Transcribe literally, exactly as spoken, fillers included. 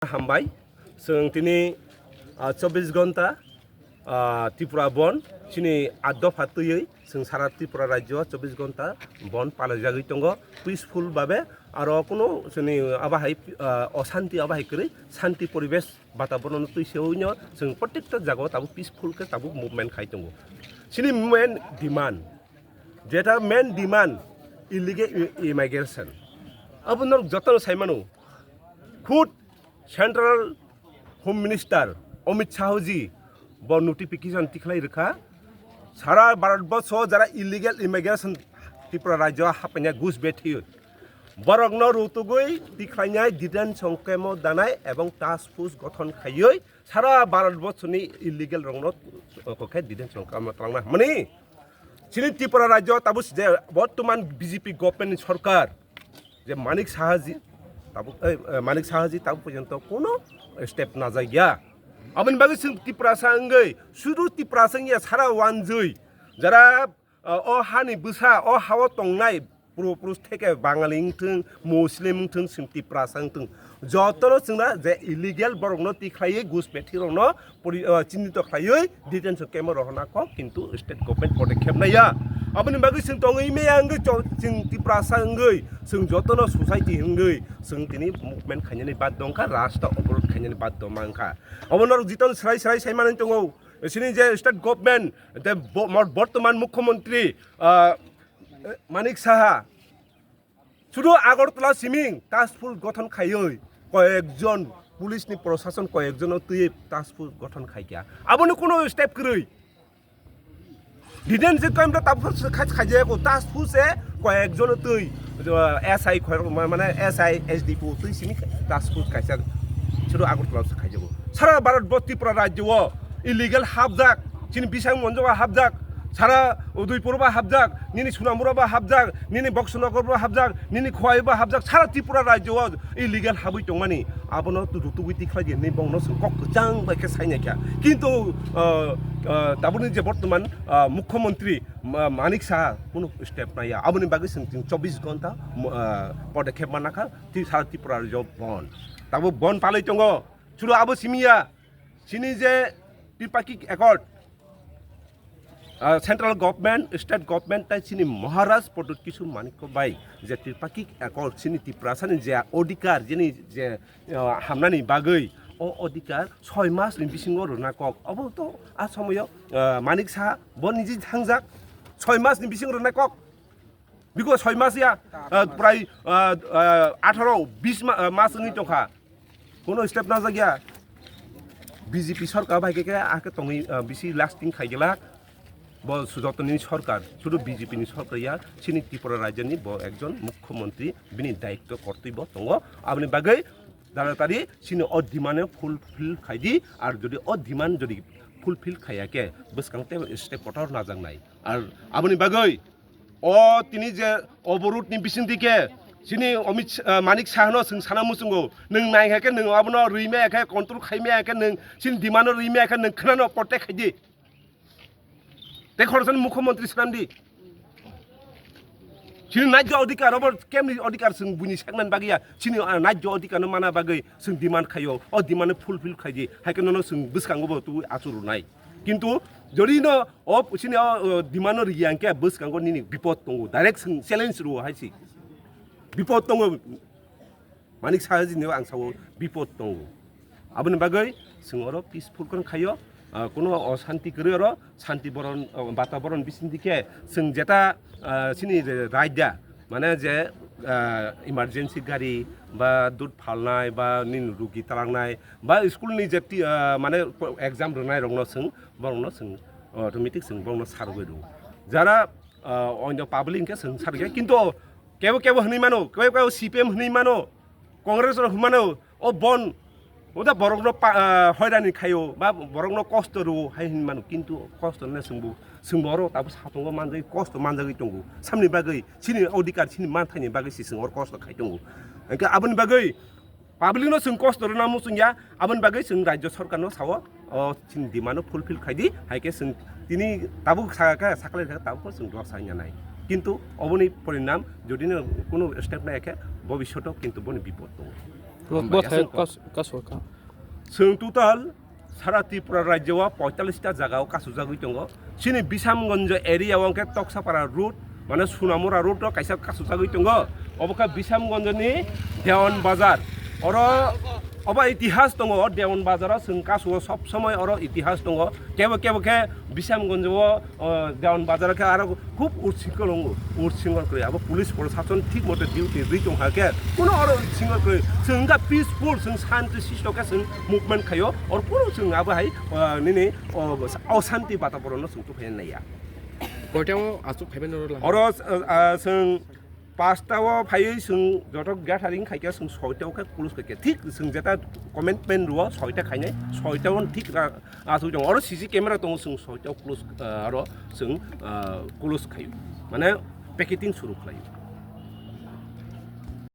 Hambai, chwng tini, ah, chobbish ghonta, ah, Tripura bon, chini addo phatwiwi chwng sara Tripura rajyo chobbish ghonta bon palaijagwi tongo, peaceful babe, aro kuno chini abahai, ah, osanti abahai kwrwi, santi poribesh bataboron twi seoino chwng protekta jagao tabuk peaceful khe tabuk movement khai tongo. Chini main demand, jeta main demand illegal i-, immigration. Abo norok jotono sai mano, khud Central Home Minister Amit Shah ji bo notification tikhlai rwkha, sara Bharat borso jara illegal immigration Tripura rajyo hapanya gus bethiyo, borokno rutugwi tikhlainai detention camp o danai ebong task force gothon khaiwi sara Bharat borsoni illegal rokno kokhe detention camp o twlangna hwnmani. Chini Tripura rajyo tabuk je bortoman B J P government ni sorkar, je Manik Saha ji tabuk, eh, eh, Manik Saha ji tabuk porjonto kono step najak ya. Aboni bagwi chwng Tiprasa wngwi, sudu Tiprasa wngya, sara wanjwi jara, eh, o hani bwsa, o hao tongnai puro purus theke Bangali wngthwng, Muslim wngthwng, chwng Tiprasa wngthwng, jotono chwngna je illegal borokno tikhlaiwi gus pethi rokno pori-, ah, chinito khlaiwi detention camp o rohorna kok, kintu state government podekkhep naiya. Aboni bagwi chwng tongwi meya wngwi cho-, chwng Tiprasa wngwi, chwng jotono society wngwi chwng tini movement khainani bad dongkha, rasta oborot khainani bad dongma wngkha. Obo norok jiton srai srai sai manwi tongo. Chini je state government, je bo-, mor-, bortoman mukhyamantri, ah, Manik Saha, sudu Agartala siming task force gothon khaiwi koyekjon police ni prosason koyekjono twiwi task force gothon khaikha. Aboni kuno step kwrwi. Detention camp ta tabuk khaijak task force e koyekjono twi, S I khorok mane S I S D P O twi simi task force kaisa sudu Agartala se khaijago. Sara Bharat bo Tripura rajyo o illegal hapjak, chini bisang monjogo hapjak, sara Udaipur ba hapjak, nini Sonamura ba hapjak, nini Boksanagar ba hapjak, nini Khowai ba hapjak, sara Tripura rajyo o illegal habwi tongmani, abono tu-, rutugwi tikhlai di hinwi bongno chwng kok kwchang bai khe sainai kha. Kintu, ah, ah, tabukni je bortoman, ah, mukhyamantri, Ma-, Manik Saha kuno step naiya, aboni bagwi chwng, chwng chobbish ghonta, mo-, ah, podekkhep manakha, twi sara Tripura rajyo bon. Tabuk bon palwi tongo, sudu abo simiya, chini je Tripartite Accord, ah, central government, state government tai chini Maharaj Pradyut Kishore Manikya bai je Tripartite Accord chini Tiprasani je odhikar, jeni je, ah, hamnani bagwi o odhikar soi mas ni bisingo rwna kok. Obo to a somoyo, ah, Manik Saha bo niji thangjak, soi mas ni bisingo rwna kok. Biko soi mas ya, ah, prai, ah, ah, atharo bis ma-, ah, mas wngwi tongkha. Kono step najak ya. B J P sorkar bai khe, khe, ah, khe tongwi, ah, bisi lasting khai glak. Bo sujotoni sorkar, sudu B J P ni sorkar ya, chini Tripura rajyani bo ekjon mukhyamantri, bini daitto kortoi bo tongo. Aboni bagwi taratari chini o demand fulfill khai di, ar jodi o demand jodi fulfill khaiya khe, bwskang tei step kotor najaknai. Ar aboni bagwi o tini je oborotni bisingtwi khe chini Amit, ah, Manik Sahano chwng sana muchungo, nwng nai kha khe nwng abono rwi maya khe, control khai maya khe, nwng chini demand-no rwi maya khe, nwng khwnano protect khai di. Tei khoroksa ni mukhyamantri swnam di. Chini najjo odhikar, obo kemni odhikar chwng buini saknani bagwi ya. Chini, ah, najjo odhikar no mana bagwi chwng demand khaio. O demand no fulfill khai di. Hai khe nono chwng bwskango bo tubui achuk rwnai. Kintu jodi no o chini o, o demand no riya hwnkhe bwskango nini bipod tongo. Direct chwng challenge rwo hai si. Bipod tongo. Manik Saha jini ang sao bipod tongo. Aboni bagwi chwng oro peaceful khe khaio, ah, kuno osanti kwrwi oro santi boron, ah, bataboron bisingtwi khe chwng jeta, ah, chini je raida, mane je, ah, emergency gari ba dud phalnai ba nini rugi talangnai ba school ni je ti-, ah, mane exam rwnai rokno chwng borokno chwng automatic chwng borokno sarwi rwo. Jara, ah, oino public hwnkhe chwng sarwi khe, kintu kebo kebo hwnwi mano, kebo kebo C P M hwnwi mano, Congress rok hwnwi mano, o bon, o da borokno pa-, ah, hoirani khaio, ba borokno kosto rwo hai hwnwi mano, kintu kosto no chwngbo, chwngbo oro tabuk satungo manjagwi, kosto manjagwi tongo. Samni bagwi, chini odhikar, chini manthaini bagwi se chwng oro kosto khai tongo. Hwnkhe aboni bagwi public no chwng kosto rwna muchung ya, aboni bagwi chwng rajyo sorkar no sao, o chini demand no fulfill khai di, hai khe chwng tini tabuk sa kha, sakhlai kha, tabuk chwng dwak sa wngya nai. Kintu oboni porinam jodi no kunu step nai khe, bobishoto kintu boni bipod tongo. Bo thai kas-, kasu kha. Chwng total sara Tripura rajyo o poitallis ta jaga o kasujagwi tongo. Chini Bisamganj area o hwnkhe Toksapara road, mane Sunamura road o kaisa kasujagwi tongo. Obo khe Bisamganj ni Dewan Bazar. Oro obo itihas tongo, o Dewan Bazar o chwng kasuo sob somoi oro itihas tongo. Kebo kebo khe Bisamganj o, o, Dewan Bazar khe aro khub ursingkol wngo, ursingkol kwrwi. Abo police proshashan thik mote duty rwi tong kha khe, kuno oro ursingkol kwrwi. Chwng wngkha peaceful, chwng shanti sisto khe chwng movement khaio. Oro kunu chwng abo hai, o, nini, o, osanti bataboron no chwng tubui naiya. Koita o aswk phaibai norok lang? Oro, o, a, chwng pasta o phaiwi chwng joto gathering khaikhe chwng soita o khe close khaikhe. Thik chwng jeta commitment rwo soita khainai, soita o thik ra-, aswk tongo. Oro C C camera tongo, chwng soita o close, ah, aro chwng, ah, close khaio. Mane picketing suru khlaio.